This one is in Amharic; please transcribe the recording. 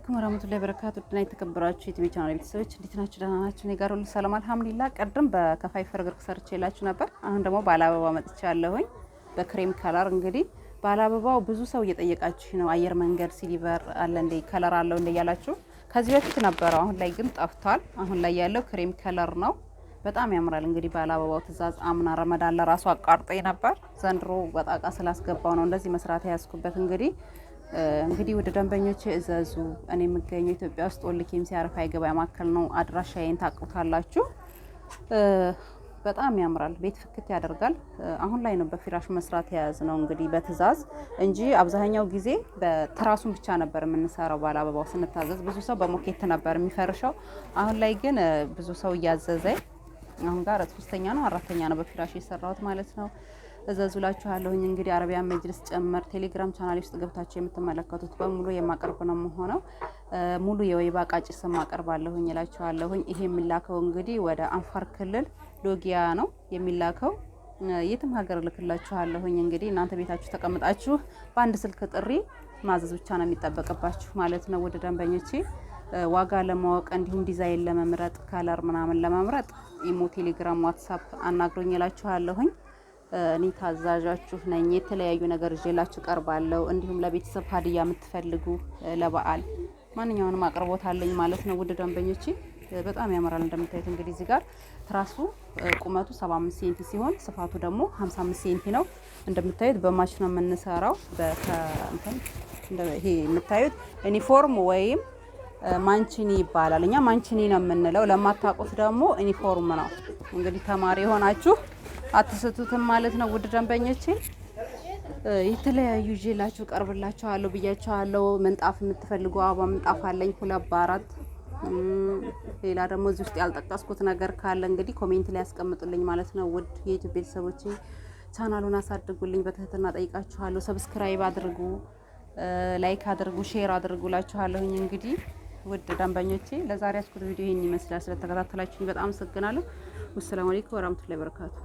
عليكم ورحمة الله وبركاته። ውድና የተከበራችሁ የዩቲዩብ ቻናል ቤተሰቦች እንዴት ናችሁ? ደህና ናችሁ? እኔ ጋር ሁሉ ሰላም አልሐምዱሊላህ። ቀድም በከፋይ ፍርግርግ ሰርቼላችሁ ነበር። አሁን ደግሞ ባለ አበባ መጥቻለሁኝ በ cream color። እንግዲህ ባለ አበባው ብዙ ሰው እየጠየቃችሁ ነው። አየር መንገድ silver አለ እንዴ፣ color አለው እንዴ እያላችሁ ከዚህ በፊት ነበረው። አሁን ላይ ግን ጠፍቷል። አሁን ላይ ያለው cream color ነው። በጣም ያምራል። እንግዲህ ባለ አበባው ትእዛዝ አምና ረመዳን ለራሱ አቋርጦኝ ነበር። ዘንድሮ በጣቃ ስላስገባው ነው እንደዚህ መስራት የያዝኩበት። እንግዲህ ወደ ደንበኞች እዘዙ። እኔ የምገኘው ኢትዮጵያ ውስጥ ወሎ ኬሚሴ አረፋ የገበያ ማዕከል ነው። አድራሻዬን ታውቁታላችሁ። በጣም ያምራል። ቤት ፍክት ያደርጋል። አሁን ላይ ነው በፍራሽ መስራት የያዝ ነው እንግዲህ በትእዛዝ እንጂ አብዛኛው ጊዜ በትራሱን ብቻ ነበር የምንሰራው። ባለ አበባው ስንታዘዝ ብዙ ሰው በሞኬት ነበር የሚፈርሸው። አሁን ላይ ግን ብዙ ሰው እያዘዘ አሁን ጋር ሶስተኛ ነው አራተኛ ነው በፍራሽ የሰራሁት ማለት ነው። እዘዙላችኋለሁኝ። እንግዲህ አረቢያን መጅልስ ጨምር ቴሌግራም ቻናል ውስጥ ገብታችሁ የምትመለከቱት በሙሉ የማቀርብ ነው የምሆነው። ሙሉ የወይባ ቃጭስም አቀርባለሁኝ እላችኋለሁኝ። ይሄ የሚላከው እንግዲህ ወደ አንፋር ክልል ሎጊያ ነው የሚላከው። የትም ሀገር እልክላችኋለሁኝ። እንግዲህ እናንተ ቤታችሁ ተቀምጣችሁ በአንድ ስልክ ጥሪ ማዘዝ ብቻ ነው የሚጠበቅባችሁ ማለት ነው። ወደ ደንበኞቼ ዋጋ ለማወቅ እንዲሁም ዲዛይን ለመምረጥ፣ color ምናምን ለመምረጥ ኢሞ፣ ቴሌግራም፣ ዋትሳፕ አናግሮኝ እላችኋለሁኝ። እኔ ታዛዣችሁ ነኝ። የተለያዩ ነገር ይዤላችሁ ቀርባለሁ። እንዲሁም ለቤተሰብ ሀዲያ የምትፈልጉ ለበዓል ማንኛውንም አቅርቦት አለኝ ማለት ነው። ውድ ደንበኞቼ በጣም ያምራል። እንደምታዩት እንግዲህ እዚህ ጋር ትራሱ ቁመቱ 75 ሴንቲ ሲሆን ስፋቱ ደግሞ 55 ሴንቲ ነው። እንደምታዩት በ match ነው የምንሰራው። ይሄ የምታዩት ዩኒፎርም ወይም ማንቺኒ ይባላል። እኛ ማንቺኒ ነው የምንለው። ለማታውቁት ደግሞ ዩኒፎርም ነው። እንግዲህ ተማሪ የሆናችሁ አትስቱትም ማለት ነው። ውድ ደንበኞቼ የተለያዩ ይዤላችሁ ቀርብላችኋለሁ ብያችኋለሁ። ምንጣፍ የምትፈልጉ አበባ ምንጣፍ አለኝ 2 በ4። ሌላ ደግሞ እዚህ ውስጥ ያልጠቀስኩት ነገር ካለ እንግዲህ comment ላይ ያስቀምጡልኝ ማለት ነው። ውድ የዩቲዩብ ቤተሰቦቼ ቻናሉን አሳድጉልኝ በትህትና ጠይቃችኋለሁ። Subscribe አድርጉ፣ like አድርጉ፣ share አድርጉላችኋለሁኝ። እንግዲህ ውድ ደንበኞቼ ለዛሬ ያስኩት ቪዲዮ ይህን ይመስላል። ስለተከታተላችሁኝ በጣም አመሰግናለሁ። والسلام عليكم ورحمة الله وبركاته።